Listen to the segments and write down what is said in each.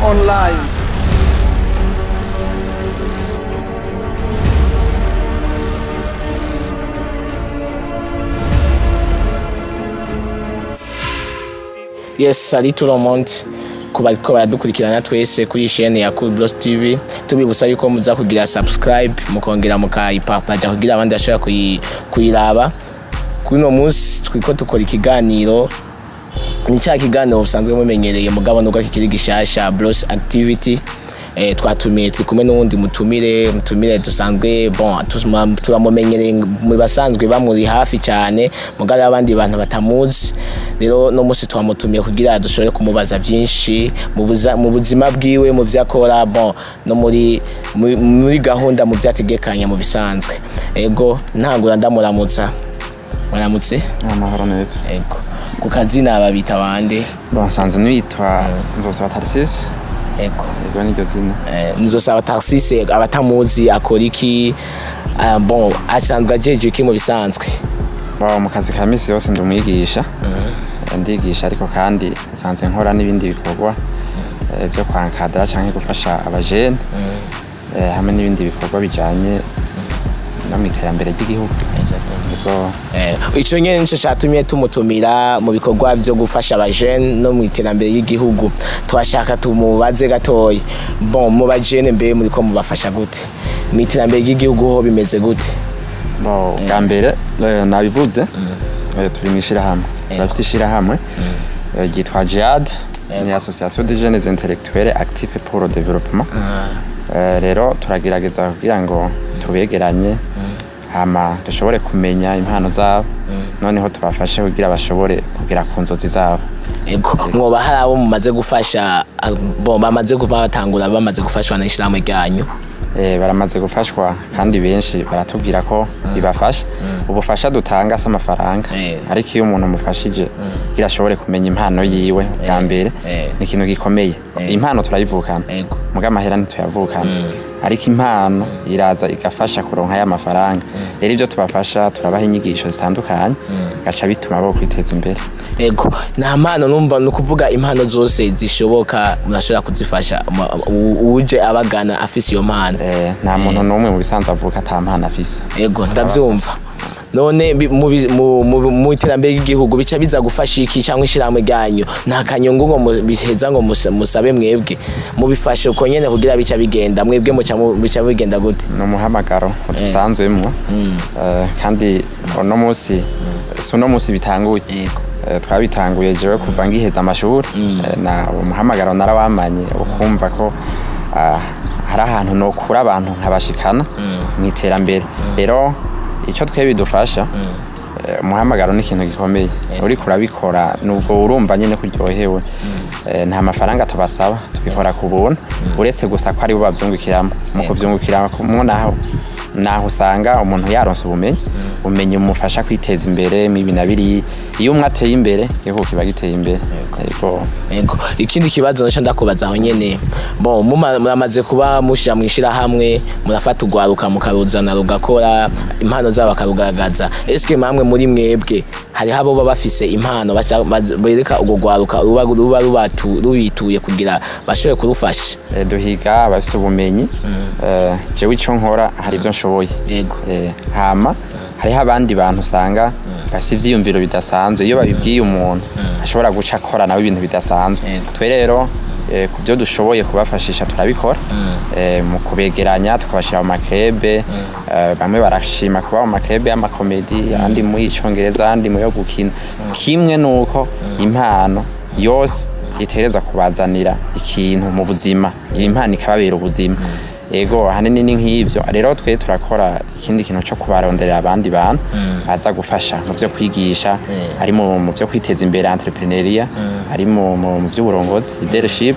Online. Yes, salut tout le monde. Kuba baradukurikirana twese kuri chaîne ya Cool Bros TV, tubibutsa yuko muza kugira subscribe, mukongera mukayipartager kugira abandi bashobora kuyiraba. Kuri uno munsi twiko dukora ikiganiro, ni cya kiganiro usanzwe mumenyereye, mugabo nubwo kikiri gishasha, Bros Activity. Twatumiye, turi kumwe n'uwundi mutumire dusanzwe, bon, turamumenyereye mu basanzwe bamuri hafi cyane, mugabo abandi bantu batamuzi. Rero no munsi twamutumiye kugira dushobore kumubaza byinshi mu buzima bwiwe, mu vyo akora, bon, no muri gahunda, mu vyategekanya mu bisanzwe. Ego, ntangura ndamuramutsa. Muramutse. Amahoro neza. Ego, ku kazina babita bande? Bon, nsanzwe nitwa Nzosaba Tarcisse. Ego. Ego, niryo zina. Nzosaba Tarcisse, abatamuzi, akora iki? Bon, asanzwe ajejwe iki mu bisanzwe? Bon, mu kazi ka misi yose ndi umwigisha. Ndigisha, ariko kandi nsanzwe nkora n'ibindi bikorwa byo kwankadara canke gufasha abajene, hamwe n'ibindi bikorwa bijanye no mu iterambere ry'igihugu. Ego. Ico nyene nico catumye tumutumira mu bikorwa vyo gufasha abajene no mu iterambere ry'igihugu. Twashaka tumubaze gatoyi, bon, mu bajene mbe muriko mubafasha gute mu iterambere ry'igihugu, ho bimeze gute? Bon, bwa mbere nabivuze, turi mu ishirahamwe, turafise ishirahamwe ryitwa JIAD, ni Association des jeunes intellectuels actifs pour le développement. Rero turagerageza kugira ngo tubegeranye, hama dushobore kumenya impano zabo, noneho tubafashe kugira bashobore kugera ku nzozi zabo. Ego, mwoba hari abo mumaze gufasha, bon, bamaze kuba batangura, bamaze gufashwa n'ishirahamwe ryanyu? Baramaze gufashwa, kandi benshi baratubwira ko bibafasha. Ubufasha dutanga si amafaranga, ariko iyo umuntu umufashije kugira ashobore kumenya impano yiwe bwa mbere, ni ikintu gikomeye. Impano turayivukana, muga amahera ntituyavukana, ariko impano iraza igafasha kuronka ya mafaranga. Rero ibyo tubafasha, turabaha inyigisho zitandukanye, gaca bituma bo kwiteza imbere. Ego, nta mpano numva, ni ukuvuga impano zose zishoboka murashobora kuzifasha uje abagana afise iyo mpano? Nta muntu n'umwe mu bisanzwe avuka ata mpano afise. Ego, ndavyumva. None mu iterambere ry'igihugu bica biza gufasha iki, cyangwa ishirahamwe ryanyu nta kanyungu ngo biheza ngo musabe mwebwe mubifashe uko nyene kugira bica bigenda, mwebwe bica bigenda gute? Ni umuhamagaro dusanzwemwo, kandi uno munsi si uno munsi bitanguye. Twabitanguye jewe kuva ngiheza amashuri. Na uwo muhamagaro narawamanye, ukumva ko hari ahantu nokura abantu nkabashikana mu iterambere. Rero icyo twe bidufasha, umuhamagaro ni ikintu gikomeye, uriko urabikora nubwo urumva nyine ko uryohewe. Nta mafaranga tubasaba, tubikora ku buntu, uretse gusa ko aribo bavyungukiramo. Mu kuvyungukiramo naho usanga umuntu yaronse ubumenyi bumufasha kwiteza imbere mibi na biriya. Iyo umwe ateye imbere, igihugu kiba giteye imbere. Ego. Ego, ikindi kibazo naco ndakubaza aho nyene, bon, muramaze kuba mushira mwishirahamwe, murafata urwaruka mukaruzana rugakora, impano zabo bakarugaragaza. Eske mamwe muri mwebwe hariho abo baba bafise impano bereka urwo rwaruka ruba rubituye kugira bashobore kurufasha? Duhiga abafise ubumenyi. Jewe ico nkora, hari ibyo nshoboye. Hama hariho abandi bantu usanga bafise ivyiyumviro bidasanzwe, iyo babibwiye umuntu ashobora guca akora nawe ibintu bidasanzwe. Twe rero ku byo dushoboye kubafashisha turabikora, mu kubegeranya tukabashyira mu maklebe. Bamwe barashima kuba mu maklebe y'amakomedi, abandi mu y'icongereza, abandi mu yo gukina. Kimwe nuko impano yose itegerezwa kubazanira ikintu mu buzima, iyi impano ikababera ubuzima. Ego, ahanini ni nk'ibyo. Rero twe turakora ikindi kintu cyo kubaronderera abandi bantu baza gufasha mu byo kwigisha, ari mu byo kwiteza imbere, entrepreneuriat, ari mu by'uburongozi, leadership,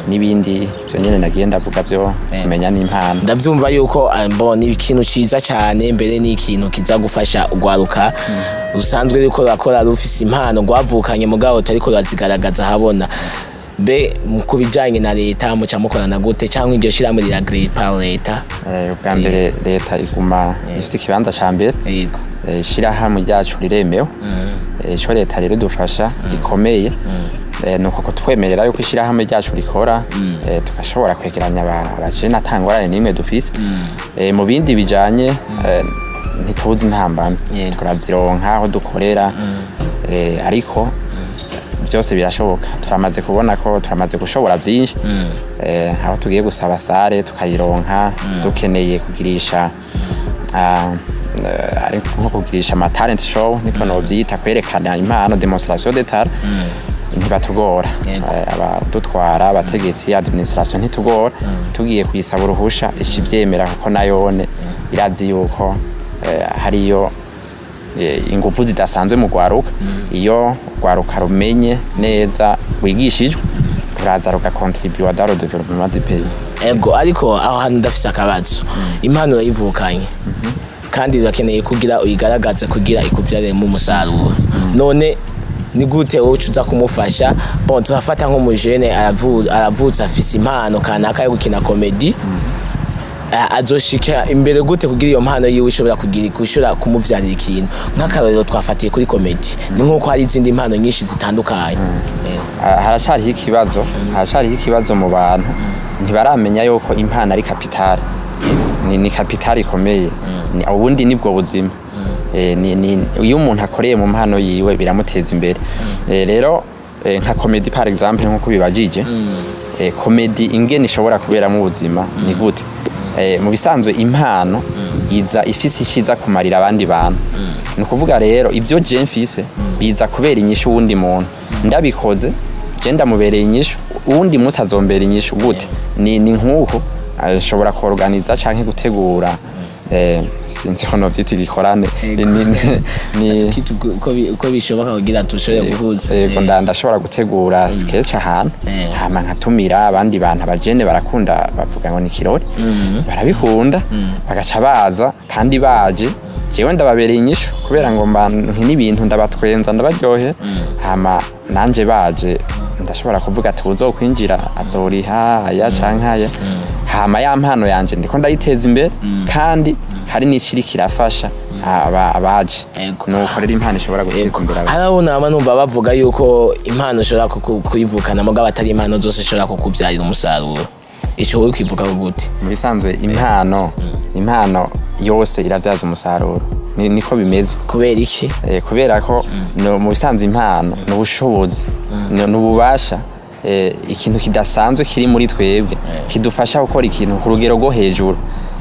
n'ibindi byo nyene nagiye ndavuga byo kumenya n'impano. Ndavyumva yuko bon, ni ikintu ciza cyane, mbere ni ikintu kiza gufasha urwaruka rusanzwe ruriko rurakora, rufise impano rwavukanye mugabo rutariko rurazigaragaza habona. Mbe ku bijanye na leta muca mukorana gute, cyangwa iryo shirahamwe rira agréé par leta? Ubwa mbere leta iguma ifise ikibanza ca mbere. Ishirahamwe ryacu riremewe. Ico leta rero idufasha gikomeye, Nuko kutwemerera yuko ishyirahamwe ryacu rikora, tugashobora kwegeranya abajene ata ngorane n'imwe dufise. Mu bindi bijanye ntituzi intambamyi, turazironka aho dukorera, ariko byose birashoboka. Turamaze kubona ko turamaze gushobora byinshi, aho tugiye gusaba salle tukayironka, dukeneye kugirisha ari nko kugirisha ama talent show, niko novyita, kwerekana impano, démonstration de talent, ntibatugora. Abadutwara, abategetsi, administration ntitugora. Tugiye kuyisaba uruhusha ikivyemera, kuko nayone irazi yuko hariyo ingufu zidasanzwe mu rwaruka. Iyo urwaruka rumenye neza, rwigishijwe, ruraza rugakontribuwa dans le développement du pays. Ego, ariko aho hantu ndafise akabazo. Impano urayivukanye kandi irakeneye kugira uyigaragaze kugira ikuvyaremo umusaruro. None ni gute wowe uca uza kumufasha? Bon, turafata nk'umujene aravutse afise impano kanaka yo gukina comédie. Azoshika imbere gute kugira iyo mpano yiwe ishobora kugira gushobora kumuvyarira ikintu? Nk'akarorero twafatiye kuri comédie, ni nk'uko hari izindi mpano nyinshi zitandukanye. Ah, haracariho ikibazo mu bantu, ntibaramenya yuko impano ari capital, ni capital ikomeye. Ubundi nibwo buzima. Iyo umuntu akoreye mu mpano yiwe biramuteza imbere. Rero nka comédie par exemple, nkuko bibajije, comédie ingene ishobora kuberamo ubuzima ni gute? Mu bisanzwe impano iza ifise iciza kumarira abandi bantu. Ni ukuvuga rero ibyo je mfise biza kubera inyishu uwundi muntu. Ndabikoze je ndamubereye inyishu, uwundi munsi azombera inyishu gute? Ni nk'uko ashobora kuorganiza canke gutegura, sinzi ko novyita igikorane. Ni Uko bishoboka kugira dushobore guhuza. Yego, ndashobora gutegura sketch ahantu, hama nkatumira abandi bantu. Abajene barakunda, bavuga ngo ni kirori, barabikunda, bagaca baza. Kandi baje jewe ndababereye inyishu kubera ngo mba nkina ibintu, ndabatwenza, ndabaryohe. Hama nanje baje ndashobora kuvuga ati uzokwinjira azoriha aya canke aya. Hama ya mpano yanje ndiko ndayiteza imbere, kandi hari n'ikiri kirafasha abaje. Nuko rero impano ishobora guteza imbere abantu. Harabona aba numva bavuga yuko impano ushobora kuyivukana, mugabo atari impano zose ishobora kukubyarira umusaruro. Ico wowe ukivuga gute? Mu bisanzwe impano yose iravyaza umusaruro. Niko bimeze. Kubera iki? Kubera ko mu bisanzwe impano ni ubushobozi, ni ububasha, ikintu kidasanzwe kiri muri twebwe kidufasha gukora ikintu ku rugero rwo hejuru.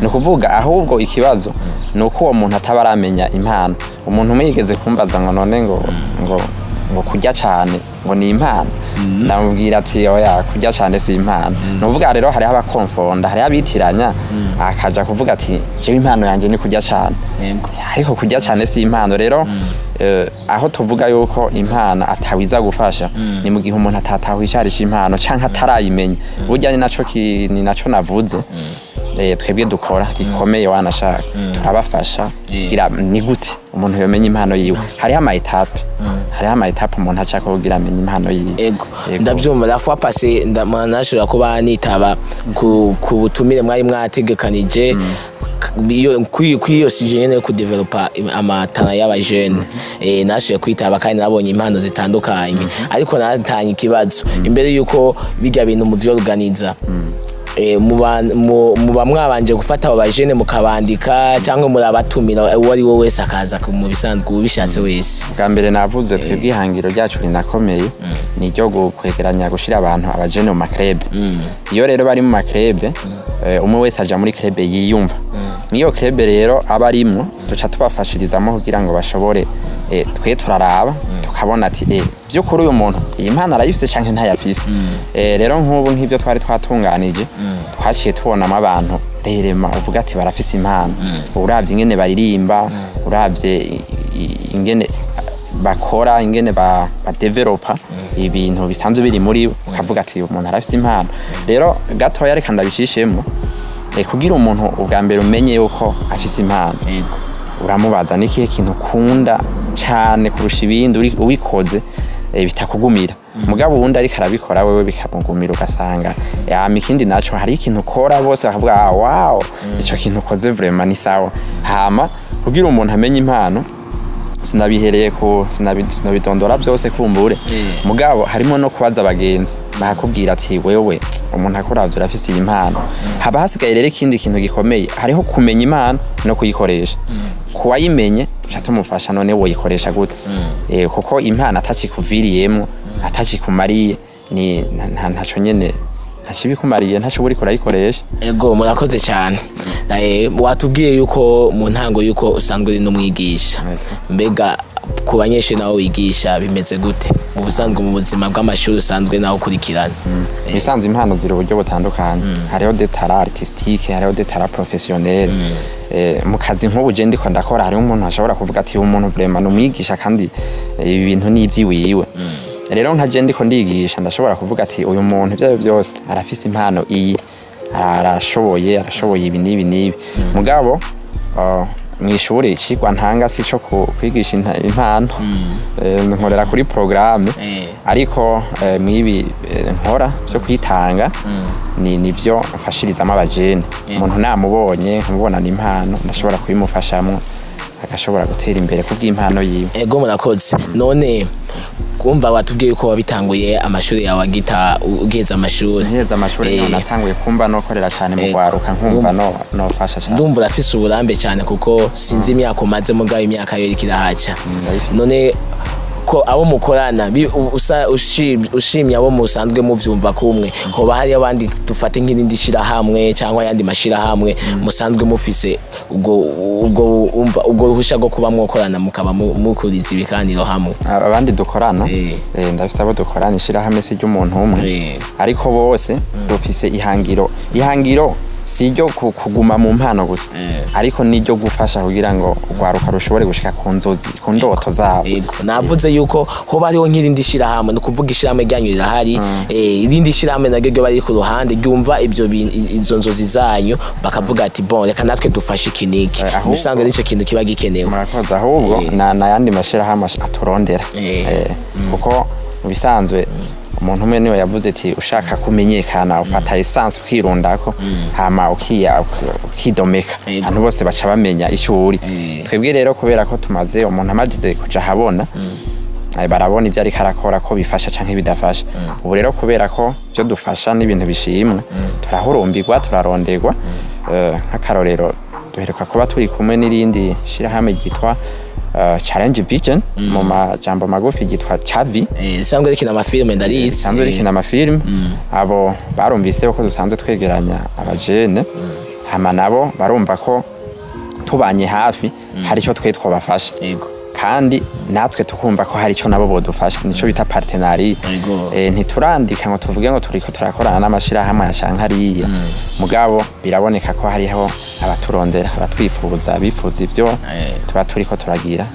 Ni ukuvuga ahubwo ikibazo ni uko uwo muntu ataba aramenya impano. Umuntu umwe yigeze kumbaza ngo none ngo kurya cyane ngo ni impano? Ndamubwira ati oya, kurya cyane si impano. Ni ukuvuga rero hariho abakonfonda, hariho abitiranya, akaja kuvuga ati jewe impano yanjye ni kurya cyane, ariko kurya cyane si impano. Rero aho tuvuga yuko impano atawiza gufasha ni mu gihe umuntu atatahuye icari impano canke atarayimenya. Burya ni naco ni naco navuze, twebwe dukora gikomeye, wanashaka turabafasha. Kugira ni gute umuntu yomenya impano yiwe? Hariho ama étapes umuntu acako kugira amenye impano yiwe. Ego. Ndavyumva. La fois passée nashobora kuba nitaba ku butumire mwari mwategekanije iyo kuri iyo sujet nyene yo kudevelopa ama talents y'abajene. Nashoboye kwitaba kandi nabonye impano zitandukanye, ariko natanye ikibazo imbere yuko bijya bintu muvyorganiza, muba mwabanje gufata abo bajene mukabandika, cyangwa murabatumira uwo ari we wese akaza mu bisanzwe ubishatse wese? Bwa mbere navuze, twebwe ihangiro ryacu rinakomeye ni iryo kwegeranya, gushira abantu, abajene mu ma clubs. Iyo rero bari mu ma clubs, umwe wese aja muri club yiyumva. Mw'iyo club rero aba arimwo, duca tubafashirizamo kugira ngo bashobore, twe turaraba tukabona ati by'ukuri uyu muntu iyi mpano arayifise canke ntayafise. Rero nk'ubu nk'ibyo twari twatunganije, twaciye tubonamo abantu rerema uvuga ati barafise impano. Uravye ingene baririmba, uravye ingene bakora, ingene badevelopa ibintu bisanzwe biri muri bo, ukavuga ati uyu muntu arafise impano. Rero gatoya reka ndabicishemo, kugira umuntu ubwa mbere umenye yuko afise impano, uramubaza n'ikihe kintu ukunda cyane kurusha ibindi, ubikoze bitakugumira, mugabo uwundi ariko arabikora wewe bikamugumira, ugasanga yama. Ikindi naco, hari ikintu ukora bose bakavuga: "Ah, wow, ico kintu ukoze vraiment ni sawa." Hama kugira umuntu amenye impano Sinabihereye ku sinabidondora byose kumbure. Mugabo harimo no kubaza abagenzi, bakakubwira ati: "Wewe umuntu akuravye urafise iyi mpano." Haba hasigaye rero ikindi kintu gikomeye: hariho kumenya impano no kuyikoresha. Kuwayimenye uca tumufasha: none woyikoresha gute? Kuko impano atacikuviriyemwo, atacikumariye, ni ntaco nyene, ntacibikumariye, ntaco uba uriko urayikoresha. Ego, murakoze cyane. Watubwiye yuko mu ntango yuko usanzwe uri n'umwigisha. Mbega ku banyeshuri nawe wigisha bimeze gute mu busanzwe, mu buzima bw'amashuri usanzwe nawe ukurikirana? Ibisanzwe impano ziri uburyo butandukanye: hariho des talents artistiques, hariho des talents professionnels. Mu kazi nk'ubu je ndiko ndakora, hariho umuntu ashobora kuvuga ati: "Uyu muntu vraiment ni umwigisha kandi ibi bintu ni ivy'iwiwe." Rero nka je ndiko ndigisha, ndashobora kuvuga ati: "Uyu muntu ibyo ari byo byose arafise impano iyi, arashoboye ibi n'ibi n'ibi." Mugabo mw'ishuri icigwa ntanga si ico kwigisha impano. Nkorera kuri programme. Ariko mwibi nkora byo kwitanga ni nivyo mfashirizamo abajene. Umuntu namubonye nkamubonana impano, ndashobora kubimufashamwo agashobora gutera imbere kubw'impano yiwe. Ego, murakoze. None kumva watubwiye ko wabitanguye amashuri yawe agita ugeze amashuri. Nkiheza amashuri niho natanguye kumva nokorera cyane mu rwaruka, nkumva no nofasha cyane. Ndumva urafise uburambe cyane, kuko sinzi imyaka umaze, mugabo imyaka yo iriko irahaca. Ndayifise. None ko abo mukorana ushimye abo musanzwe muvyumva kumwe, hoba hari abandi, dufate nk'irindi shirahamwe cyangwa ayandi mashirahamwe musanzwe mufise ubwo umva ubwo ruhusha rwo kuba mwokorana, mukaba mukuriza ibiganiro hamwe? Abandi dukorana, ndafise abo dukorana. Ishirahamwe si ry'umuntu umwe, ariko bose dufise ihangiro. Ihangiro si iryo kuguma mu mpano gusa, ariko n'iryo gufasha kugira ngo urwaruka rushobore gushika ku nzozi, ku ndoto zabo. Yego, navuze yuko hoba hariho nk'irindi shirahamwe, ni ukuvuga ishirahamwe ryanyu rirahari, irindi shirahamwe naryo ryo bari ku ruhande ryumva ibyo izo nzozi zanyu, bakavuga ati: "Bon, reka natwe dufashe iki n'iki." Ahubwo- Ubusanzwe nicyo kintu kiba gikenewe. Murakoze. Ahubwo n'ayandi mashirahamwe aturondera. Kuko mu bisanzwe umuntu umwe niwe yavuze ati: "Ushaka kumenyekana ufata essence ukirundako, hama ukidomeka, abantu bose baca bamenya icyo uri." Twebwe rero kubera ko tumaze, umuntu amaze kuja ahabona, barabona ibyo ariko arakora ko bifasha canke bidafasha. Ubu rero kubera ko byo dufasha n'ibintu bishimwe, turahurumbirwa, turaronderwa. Nk'akarorero, duheruka kuba turi kumwe n'irindi shirahamwe ryitwa Challenge Vision, mu majambo magufi ryitwa Chavi. Risanzwe rikina amafilime, ndarizi. Risanzwe rikina amafilime. Abo barumvise ko dusanzwe twegeranya abajene, hama nabo barumva ko tubanye hafi hari icyo twe twabafasha, kandi natwe tukumva ko hari icyo nabo bodufasha. Nico bita partenariat. Ntiturandika ngo tuvuge ngo turiko turakorana n'amashirahamwe ya canke hariya, mugabo biraboneka ko hariho abaturondera, abatwifuza, abifuza ivyo tuba turiko turagira,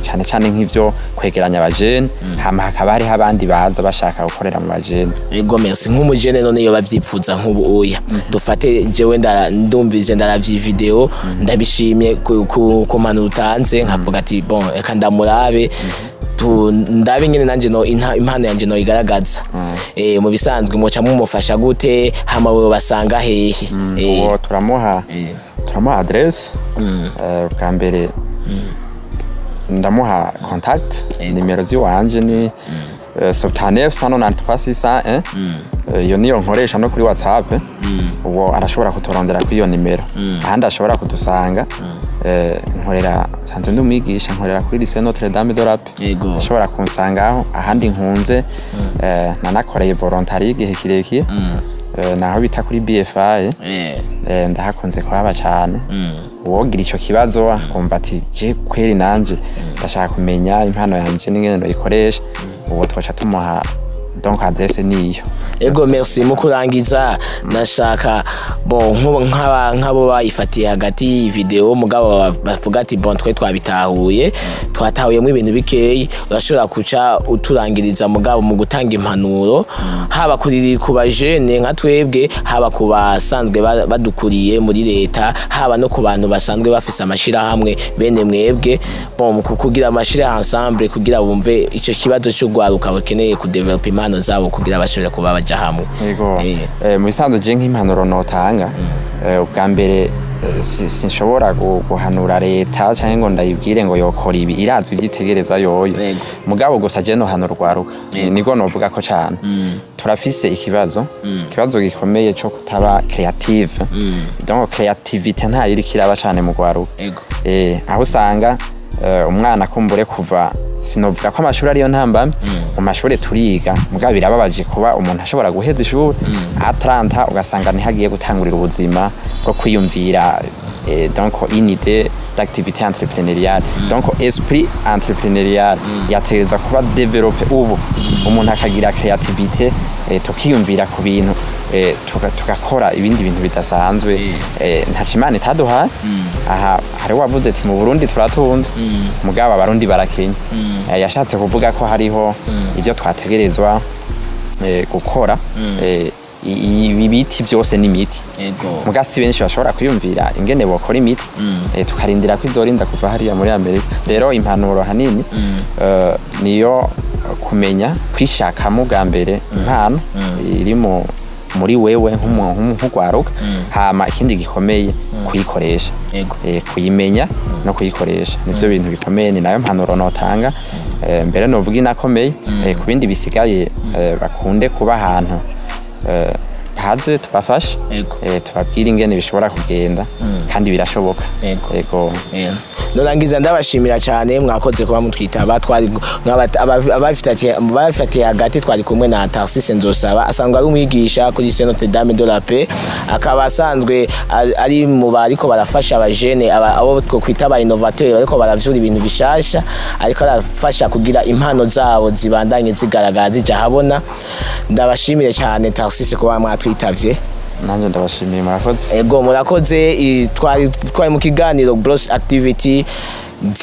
cane cane nk'ivyo kwegeranya abajene, hama hakaba hariho abandi baza bashaka gukorera mu bajene. Ego, merci. Nk'umujene none iyo bavyipfuza nk'ubu uya, dufate jewe ndumvise, ndaravye video, ndabishimye ku mpanuro utanze, nkavuga ati: "Bon, reka ndamurabe, ndabe nyene nanje no impano yanje no igaragaza." Mu bisanzwe muca mumufasha gute? Hama bo basanga hehe? Uwo turamuha adresse. Bwa mbere ndamuha contact, nimero ziwanje ni 79 193 601. Iyo niyo nkoresha no kuri WhatsApp. Uwo arashobora kuturondera kuri iyo nimero. Ahandi ashobora kudusanga, nkorera, nsanzwe ndi umwigisha, nkorera kuri Lycée Notre Dame de la Paix. Ashobora kunsangaho. Ahandi nkunze, nanakoreye volontariat igihe kirekire, naho bita kuri BFI. Ndahakunze kuhaba cyane. Uwogira ico kibazo akumva ati: "Je kweri nanje ndashaka kumenya impano yanje n'ingene noyikoresha," uwo twaca tumuha donc adresse niyo. Ego, merci. Mu kurangiza nashaka, bon, nk'ubu nk'abo bayifatiye hagati y'iyi video, mugabo bavuga ati: "Bon, twe twabitahuye, twatahuyemo ibintu bikeyi," urashobora kuca uturangiriza, mugabo mu gutanga impanuro, haba kuri ku bajene nka twebwe, haba ku basanzwe badukuriye muri leta, haba no ku bantu basanzwe bafise amashirahamwe bene mwebwe, bon, mu kugira amashirahamwe ensemble kugira bumve ico kibazo cy'urwaruka bakeneye kudevelopa impano. impano zabo kugira bashobore kuba baja hamwe. Yego. Mu bisanzwe je nk'impanuro notanga, ubwa mbere sinshobora guhanura leta canke ngo ndayibwire ngo yokora ibi, irazwi ivyitegerezwa yoyo. Mugabo gusa je nohanura urwaruka. Niko novuga ko cane turafise ikibazo gikomeye co kutaba créative. Donc créativité ntayo iriko iraba cane mu rwaruka. Aho usanga umwana kumbure kuva, sinovuga ko amashuri ariyo ntambamye, mu mashuri turiga, mugabo birababaje kuba umuntu ashobora guheza ishuri à 30, ugasanga niho agiye gutangurira ubuzima bwo kwiyumvira, donc une idée d'activité entrepreneuriale. Donc esprit entrepreneurial yategerezwa kuba développé ubu, umuntu akagira créativité, tukiyumvira ku bintu, tugakora ibindi bintu bidasanzwe. Ntaco Imana itaduhaye. Aha hari wavuze ati mu Burundi turatunze, mugabo Abarundi barakenya. Yashatse kuvuga ko hariho ibyo twategerezwa gukora. Ibi biti byose ni imiti, muga si benshi bashobora kwiyumvira ingene bokora imiti, tukarindira ko izorinda kuva hariya muri Amerika. Rero impanuro hanini niyo kumenya kwishakamo bwa mbere impano iri muri wewe nk'ugwaruka, hama ikindi gikomeye kuyikoresha. Kuyimenya no kuyikoresha nivyo bintu bikomeye, ni nayo mpanuro notanga. Mbere novuga inakomeye. Ku bindi bisigaye, bakunde kuba ahantu, baze tubafashe, tubabwire ingene bishobora kugenda, kandi birashoboka. Yego. Norangiza ndabashimira cyane, mwakoze kuba mutwitaba. Twari abafitiye hagati, twari kumwe na Tarcisse Nzosaba, asanzwe ari umwigisha kuri Lycée Notre Dame de la Paix, akaba asanzwe ari mu bariko barafasha abajene abo twokwita aba innovateur, bariko baravyura ibintu bishasha, ariko arafasha kugira impano zabo zibandanye zigaragara, zija habona. Ndabashimire cyane Tarcisse kuba mwatwitavye. Nanjye ndabashimiye, murakoze. Ego, murakoze. Twari mu kiganiro Bros Activity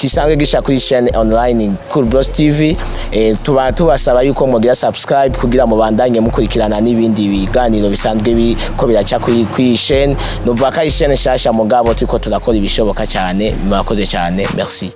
gisanzwe gisha kuri chaîne online Cool Bros TV. Tuba tubasaba yuko mugira subscribe kugira mubandanye mukurikirana n'ibindi biganiro bisanzwe ko biraca kuri chaîne. Nuvuga ko ari chaîne nshasha, mugabo turiko turakora ibishoboka cyane. Murakoze cyane, merci.